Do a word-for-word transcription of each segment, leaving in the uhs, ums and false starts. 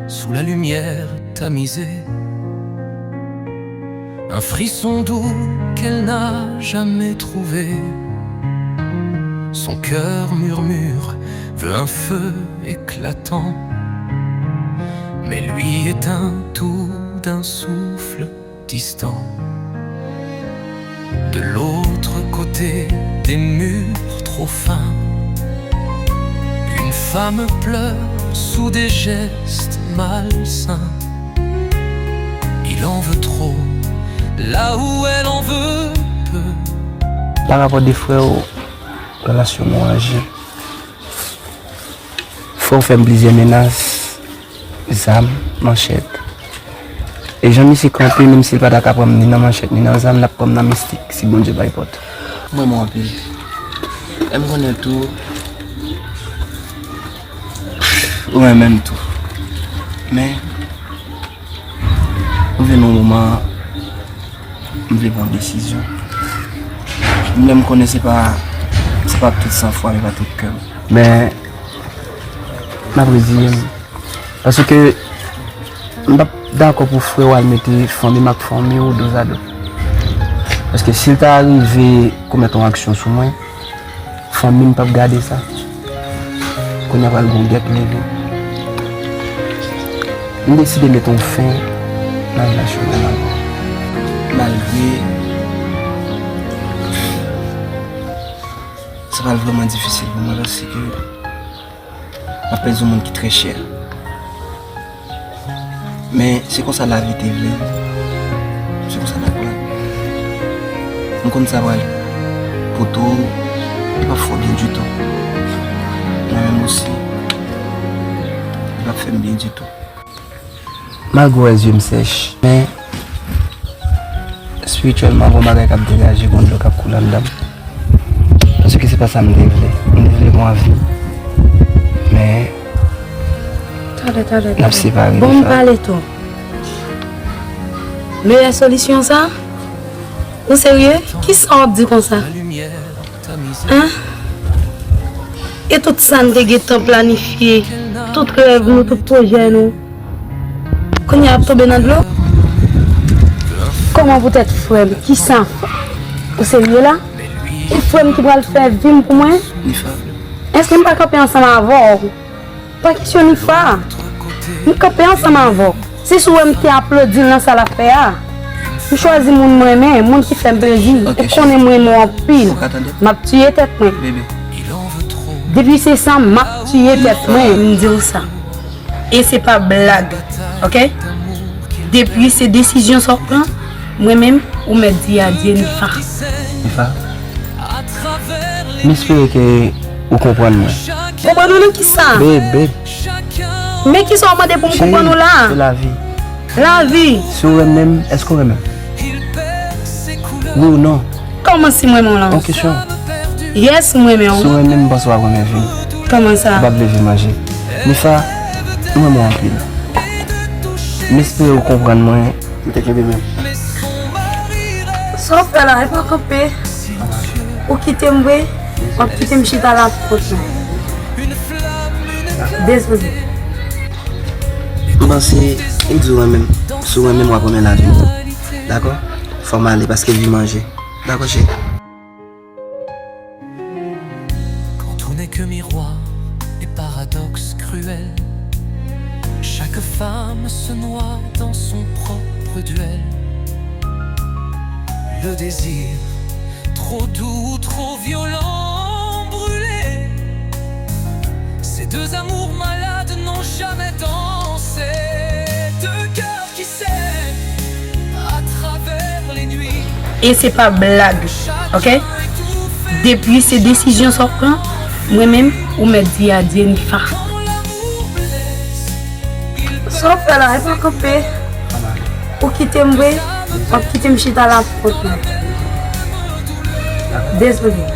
Sous la lumière tamisée, un frisson doux qu'elle n'a jamais trouvé. Son cœur murmure, veut un feu éclatant, mais lui éteint tout d'un souffle distant. De l'autre côté des murs trop fins, une femme pleure sous des gestes malsains. Il en veut trop, là où elle en veut peu. Pa rapò de frè w, relasyon nou an je. Frè w fè m plizyè menas, zam, manchèt. E jan misye kanpe, menm si l pa ta ka pran m ni nan manchèt, ni nan zam, l ap pran m nan mistik, si Bondye bay pòt. Mwen renmen w anpil. E m konnen tou, ou renmen m tou. Men, m vin nan yon moman, m vle pran yon desizyon. Menm konnen se pa, se pa ak tout sanfwa, men pa tout kè m. Men, m ap reziye m. Paske m p ap dakò pou frè w al mete fanmi m ak fanmi w dozado. Paske si l ta rive komèt yon aksyon sou mwen, fanmi m p ap gade sa. Kounye a pral gen yon gè k leve. M deside met yon fen nan relasyon mwen avè w. Malgre sa pral vrèman difisil pou mwen, paske m ap pèdi yon moun ki trè chè. Men se konsa lavi te vle. Se konsa l ap pran. M konn sa pral. Poto, li p ap fè w byen ditou. Mwen menm osi, li p ap fè m byen ditou. Malgre w wè zye m sèch, men espirityèlman, gon bagay k ap degaje, gon dlo k ap koule anndan m. Paske se pa sa m te vle. M te vle gon avi. Men, n ap separe deja. Bon, m pale tou. Meyè solisyon sa? Ou serye? Kisa w ap di konsa? Hein? E tout sa n te gentan planifye, tout rèv nou, tout pwojè nou, kounye a ap tonbe nan dlo? Kòman poutèt frè m? Kisa? Ou serye la? E frè m ki pral fè vi m pou mwen? Èske m pa kanpe ansanm avè w? Pa kesyon Nifa. M kanpe ansanm avè w. Se si w wè m te aplodi l nan sa l ap fè a. M chwazi moun m renmen, moun ki fè m plezi. E konnen m renmen w anpil. M ap tiye tèt mwen. Depi se sa, m ap tiye tèt mwen. M di w sa. E se pa blag, oke? Depi se desizyon sa w pran, mwen menm, ou mèt di adye Nifa. Nifa, m espere ke ou konprann mwen. Konprann ou nan kisa? Babe, babe. Men kisa w mande pou m konprann ou la? Cheri, se lavi. Lavi. Si w renmen m, èske w renmen m? Wi ou non? Kòman si m renmen w la? Yon kesyon. Yes, m renmen w. Si w renmen m, m panse w ap renmen vi m. Kòman sa? Ou p ap vle vi manje. Nifa, m renmen w anpil. M espere ou konprann mwen. M te kenbe men m. Sa w fè la, e pa kanpe. Ou kite m vre? W ap kite m chita la pou kont mwen. Dezole. M panse, m di w renmen m. Si w renmen m, w ap renmen lavi m tou. Dakò? Fò m ale paske vi manje. Dakò, cheri? Quand tout n'est que miroir et paradoxe cruel, chaque femme se noie dans son propre duel. Le désir, trop doux, trop violent, brûlé. Ces deux amours malades n'ont jamais dansé. Deux cœurs qui s'aiment à travers les nuits. E se pa blag, oke? Depi se desizyon sa w pran, mwen menm, ou mèt di adye Nifa. Sa w fè la, e pa kanpe. Ou kite m vre, w ap kite m chita la pou kont mwen. Dezole.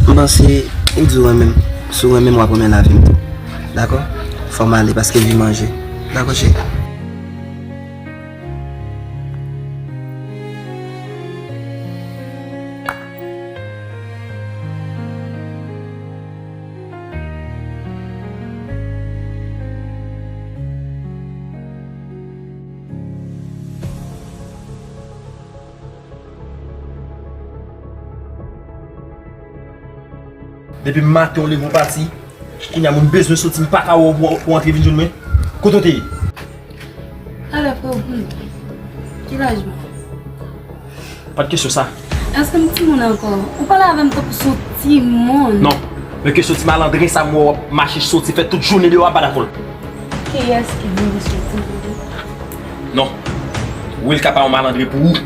M panse, m di w renmen m. Si w renmen m, w ap renmen lavi m tou. Dakò? Fò m ale paske vi manje. Dakò, cheri? Depi maten w leve w pati, kounye a moun bezwen soti, m pa ka wè w pou, pou antre vin jwenn mwen. Kote w te ye? Alò, frè, ou konn ki laj mwen? Pa t kesyon sa. Èske m timoun ankò? Ou pale avè m tankou se yon timoun. Non. Men kesyon ti malandren sa m wè w ap mache soti fè tout jounen deyò a, m pa dakò l. Kiyès ki di m se yon timoun? Non. Wilka pa yon malandren pou ou.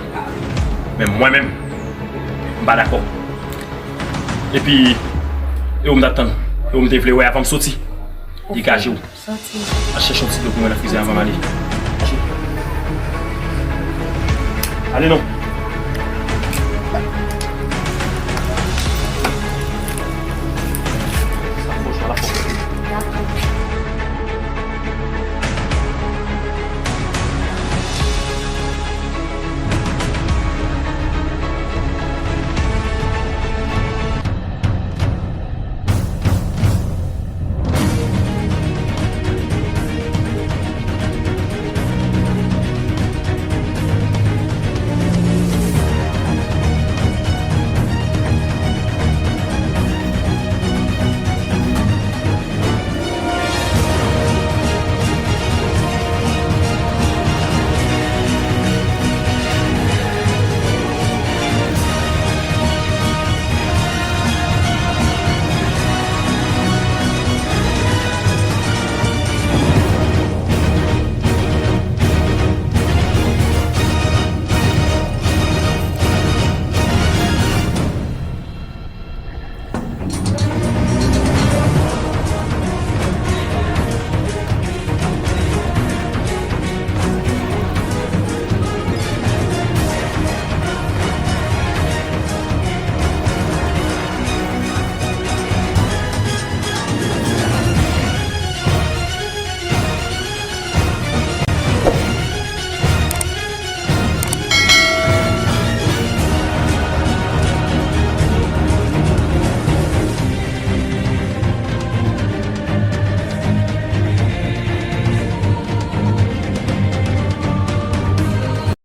Men mwen menm, m pa dakò. Epi, e ou m t ap tann? E ou m te vle wè avan m soti? Degaje w. Soti. Al chèche yon ti dlo pou mwen nan frizè avan m ale. Mache. Ale non.